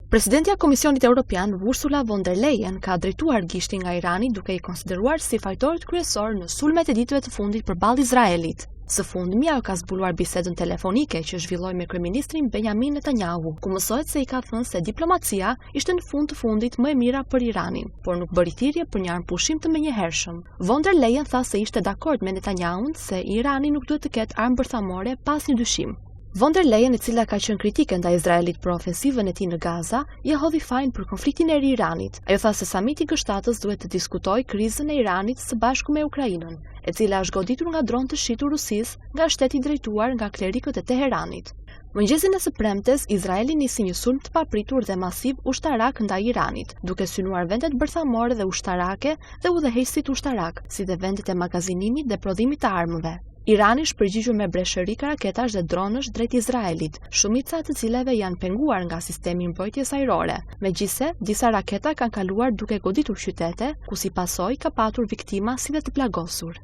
Presidentja e Komisionit Europian, Ursula von der Leyen, ka drejtuar gishtin nga Irani duke i konsideruar si fajtorët kryesorë në sulmet e ditëve të fundit përballë Izraelit. Së fundmi ajo ka zbuluar bisedën telefonike që zhvilloi me kryeministrin Benjamin Netanyahu, ku mësohet se i ka thënë se diplomacia ishte në fund të fundit më e mira për Iranin, por nuk bëri thirrje për një armëpushim të menjëhershëm. Von der Leyen tha se ishte dakord me Netanyahun se Irani nuk duhet të ketë armë bërthamore pa asnjë dyshim. Von der Leyen, e cila ka qenë kritike ndaj Izraelit për ofensivën e tij në Gaza, ia hodhi fajin për konfliktin e ri Iranit. Ajo tha se samiti i G7-ës duhet të diskutojë krizën e Iranit së bashku me Ukrainën, e cila është goditur nga dronë të shitur Rusisë nga shteti i drejtuar nga klerikët e Teheranit. Mëngjesin e së premtes, Izraeli nisi një sulm të papritur dhe masiv ushtarak ndaj Iranit, duke synuar vendet bërthamore dhe ushtarake dhe udhëheqësit ushtarakë, si dhe vendet e magazinimit dhe prodhimit të armëve. Irani është përgjigjur me breshëri raketash dhe dronësh drejt Izraelit, shumica e të cilave janë penguar nga sistemi i mbrojtjes ajrore. Megjithëse, disa raketa kanë kaluar duke goditur qytete, ku si pasojë ka patur viktima si dhe të plagosur.